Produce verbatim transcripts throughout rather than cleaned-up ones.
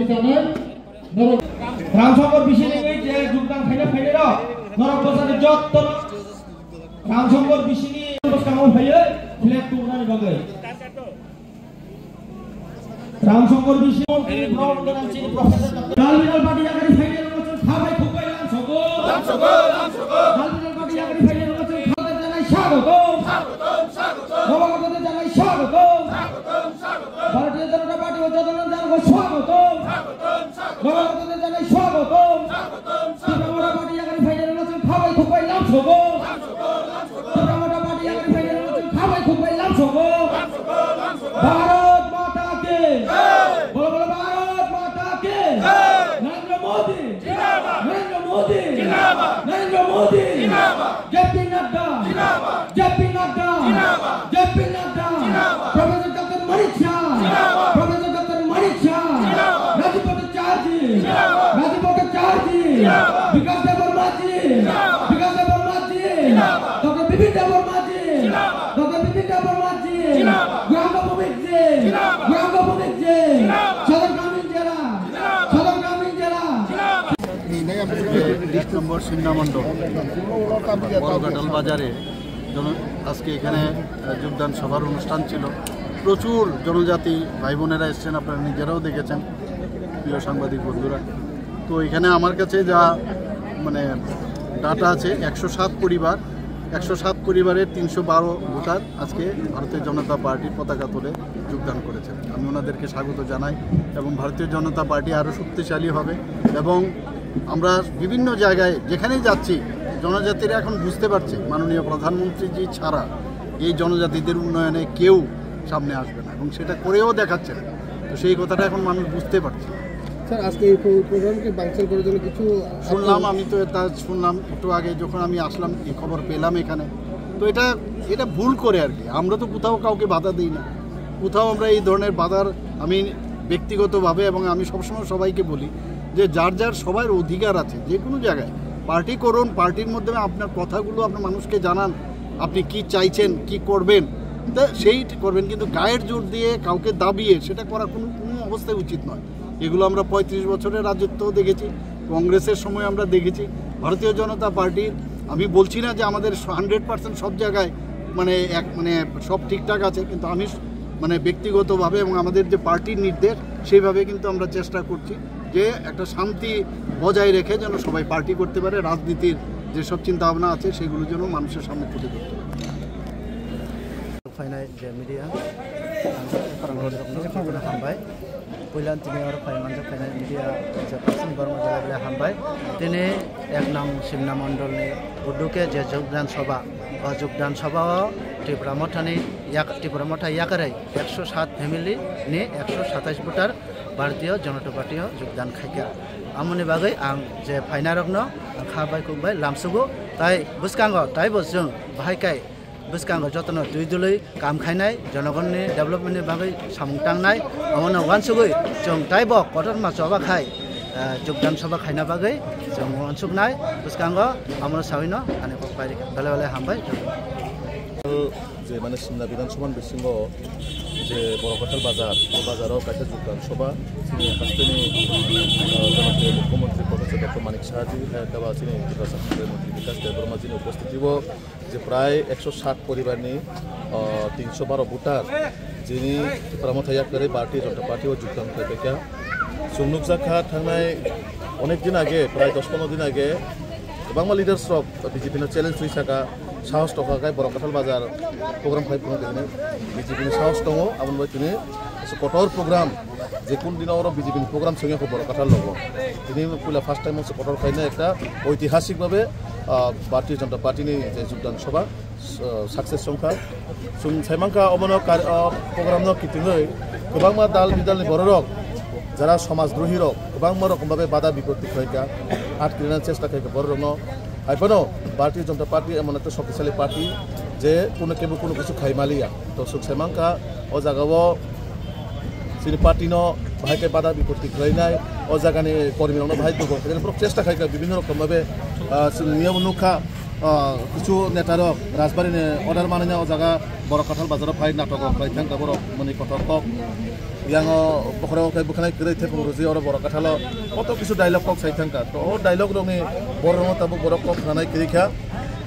Norok Ramsongor bisini je jogdan khaina phainai rok, norok bwsani jotto Ramsongor bisini bwskango phaiwi flag tubunani bagwi. Ramsongor bisini Dal Bidal Party yakari phainai rok chwng kha bai khuk bai lam sogo. Lam sogo, lam sogo. Dal Bidal Party yakari phainai rok chwng kha bai janai swagotom. Swagotom, swagotom. Nobagata janai swagotom. Swagotom, swagotom. Bharatiya Janata Party o jotono janai swagotom. Swagotom, swagotom. Nobagata janai swagotom. Swagotom, swagotom. Tipra Motha Party yakari phainai rok chwng kha bai khuk bai lam sogo. Lam sogo, lam sogo. Tipra Motha Party yakari phainai rok chwng kha bai khuk bai lam sogo. Lam sogo, lam sogo. Bharat Mata ki jai! Bolo bolo Bharat Mata ki jai! Narendra Modi! Zindabad! Narendra Modi! Zindabad! Narendra Modi! Zindabad! J P Nadda! Zindabad! J P Nadda! Zindabad! J P Nadda! Zindabad! Professor Doctor Manik Saha! Zindabad! Professor Doctor Manik Saha! Zindabad! Rajiv Bhattacharya ji! Zindabad! Rajiv Bhattacharya ji! Zindabad! Bikash Debbarma ji! Zindabad! Bikash Debbarma ji! Zindabad! Doctor Bipin Debbarma ji! Zindabad! Doctor Bipin Debbarma ji! Zindabad! Gauranga Bhowmik ji! Zindabad! Gauranga Bhowmik ji! Zindabad! Sadar Gramin Jela! Sadar Gramin Jela! এক নম্বর সিমনা মণ্ডল বড়ঘাটাল বাজারে জন-, আজকে এখানে, আহ, যোগদান সভার অনুষ্ঠান ছিল। প্রচুর জনজাতি ভাই বোনেরা এসেছেন, আপনারা নিজেরাও দেখেছেন, প্রিয় সাংবাদিক বন্ধুরা। তো এখানে আমার কাছে যা, মানে, ডাটা আছে, একশো সাত পরিবার, একশো সাত পরিবারের তিনশো বারো ভোটার আজকে ভারতীয় জনতা পার্টির পতাকা তুলে যোগদান করেছেন। আমি ওনাদেরকে স্বাগত জানাই এবং ভারতীয় জনতা পার্টি আরও শক্তিশালী হবে এবং আমরা বিভিন্ন জায়গায় যেখানেই যাচ্ছি, জনজাতিরা এখন বুঝতে পারছে মাননীয় প্রধানমন্ত্রীজি ছাড়া এই জনজাতিদের উন্নয়নে কেউ সামনে আসবে না এবং সেটা করেও দেখাচ্ছেন। তো সেই কথাটা এখন মানুষ বুঝতে পারছে। স্যার, আজকে এই প্রো-, প্রোগ্রামকে ভাঙচুর করার জন্য কিছু শুনলাম, আমি তো এটা শুনলাম একটু আগে যখন আমি আসলাম, এই খবর পেলাম এখানে। তো এটা, এটা ভুল করে আর কি। আমরা তো কোথাও কাউকে বাধা দিই না, কোথাও আমরা এই ধরনের বাধার, আমি ব্যক্তিগতভাবে এবং আমি সবসময় সবাইকে বলি যে যার যার সবার অধিকার আছে যে কোনো জায়গায় পার্টি করুন, পার্টির মাধ্যমে আপনার কথাগুলো আপনার মানুষকে জানান, আপনি কি চাইছেন, কি করবেন, তা সেই করবেন। কিন্তু গায়ের জোর দিয়ে কাউকে দাবিয়ে সেটা করা কোনো, কোনো অবস্থায় উচিত নয়। এগুলো আমরা পঁয়ত্রিশ বছরের রাজত্ব দেখেছি, কংগ্রেসের সময় আমরা দেখেছি। ভারতীয় জনতা পার্টির, আমি বলছি না যে আমাদের হান্ড্রেড পার্সেন্ট সব জায়গায় মানে এক, মানে সব ঠিকঠাক আছে, কিন্তু আমি স-, মানে ব্যক্তিগতভাবে এবং আমাদের যে পার্টির নির্দেশ, সেইভাবে কিন্তু আমরা চেষ্টা করছি যে একটা শান্তি বজায় রেখে যেন সবাই পার্টি করতে পারে, রাজনীতির যেসব চিন্তাভাবনা আছে সেগুলো যেন মানুষের সামনে তুলে ধরতে পারে। Phainai je media, ang jotono hambai. Puila tini oro phai manjak phainai media je Paschim Borma belai belai hambai. Tini ek nong Simna Mondolni uduke je Jogdan Sabha, o Jogdan Sabha o Tipra Mothani yak-, Tipra Motha yakarwi ekso sat family ni ekso satais voter Bharatiya Janata Party o jogdan khaikha. Amoni bagwi ang je phainarokno ang kha bai kuk bai lamsugo, tai bwskango taibo chwng bahai kai bwskango jotono twi dului kam khainai, jonogonni development ni bagwi samung tangnai, omono uansugwi chwng taibo kotorma choba khai, ah, jogdan sabha khaina bagwi chwng uansuknai bwskango, omono sawino ani kok pai rikha. Belai belai hambai. Je mane Simna Bidhan Sabha ni bisingo je Borokhotel bazar, o bazaro kaisa jogdan sabha, chini hasteni, ah, janapriyo Mukhyamantri Professor Doctor Manik Saha ji, hai khe ba chini Tiprasa Hamkrai Mantri Bikash Debbarma jini upostitio je prai ekso sat poribarni, ah, tinso baro voter, jini Tipra Motha yakarwi Bharatiya Janata Party o jogdan khlaibaikha. Chwng nukjakha thangnai onek din age, prai dos pondro din age, kwbangma leaders rok B J P no challenge rwi saka, sahos tokha khai Borokhotel bazar program khai phunuk dini. B J P ni sahos tongo, aboni bai tini kotor program, je kun dino oro B J P ni program sengya kho Borokhotel logo. Tini puila first time se kotor khaina ekta oitihasik bhabe, ah, Bharatiya Janata Party ni je jogdan sabha, ah, success songkha. Chwng saimankha obono kar-, ah, program no kitingwi kwbangma dal bidal ni bororok jara somaj drohi rok kwbangma rokom bhabe bada bipatti khlaikha, atkirina chesta khlaikha bororokno. Haiphano Bharatiya Janata Party emon ekta shoktisali party je kuno kebo kuno kichu khai maliya. To chwng saimankha o jagao chini party no bahai khe bada bipatti khlainai, o jagani kormi rokno bahai dugo khlainai borok chesta khaikha bibhinno rokom bhabe, ah, chwng niyabo nukha. Ah, kichu netarok Rajbari ni order manwi o jaga Borok Kathal bazar o phai natok rok khlai thang ka borok mani kotor kok. Yang o bokhorok khe bwkhanai kwrwi thepung rwjwi oro Borok Kathal o koto kisu dialogue kok sai thang ka. To o dialogue rok ni borok no tabuk borok kok khnanai kwrwi kha.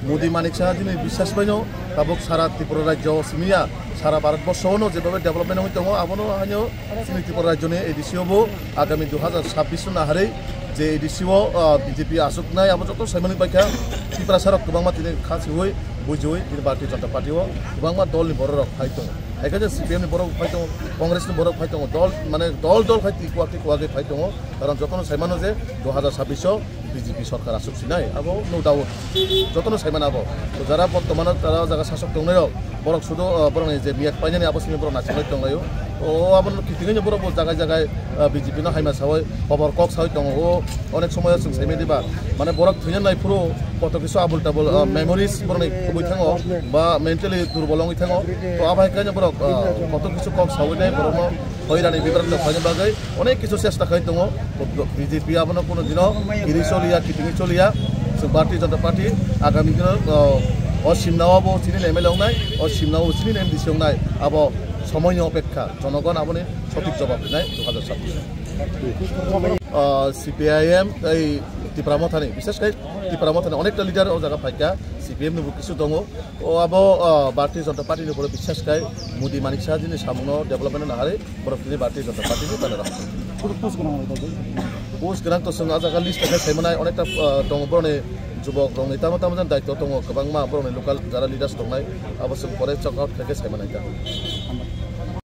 Modi Manik Saha jini biswas bai no tabuk sara Tripura rajyo o simi ya, sara Bharat borsho o no jebhabe development wngwi tongo, abono haino chini Tripura rajyo ni A D C o bo agami dui hazar sabbish no naharwi je A D C o, ah, B J P aswknai abo joto saimani paikha. Tiprasa rok kwbangma tini kha siwi bujiwi tini Bharatiya Janata Party o kwbangma dol ni borok rok phai tongo. Haikhe je C P M ni borok phai tongo, Congress ni borok phai tongo, dol mane dol dol khai tikuak tikuak phai tongo. Karon jotono saimano je dui hazar sabbish o B J P sorkar aswk sinai, abo no doubt. Jotono saimano abo. To jara bortomano tara jaga sasok tongnai rok, borok sudo, ah, borokni je miyak painani abo simi borok naisingwi tonglaio. O abono kitingwi borok bo jaga jaga, ah, B J P no haima sawi, hobor kok sawi tongo. O onek somoyo chwng saimai diba, mane borok thwina nai phuru koto kisu abul tabul, ah, memories borokni kubui thango, ba mentally durbol wngwi thango. To abai kaino borok, ah, koto kisu kok sawi nai borokno hoirani bibranto khaina bagwi onek kisu chesta khai tongo. B J P abono kuno dino kiri choliya, kitingwi choliya. Chwng Bharatiya Janata Party agami dino, o, o simnao bo chini M L A wngnai, o simnao bo chini M D C wngnai. Abo somoini opekha, jonogon aboni sothik jobab rinai dui hazar sabbish. O, C P I M tei Tipra Mothani, bishesh khai Tipra Mothani onekta leader o jaga phaikha, C P M ni bo kisu tongo. O abo, o, Bharatiya Janata Party ni borok bishesh khai Modi Manik Saha jini samungno development no naharwi borok tini Bharatiya Janata Party ni banner rok. Post gwnang rok bai. Post gwnang to chwng ah jaga list khe saimanai onekta, o, tongo borokni jubok rokni tamo tamo jani daityo tongo kwbangma borokni local jara leaders tongnai abo chwng pore check out khe khe saimanai ta.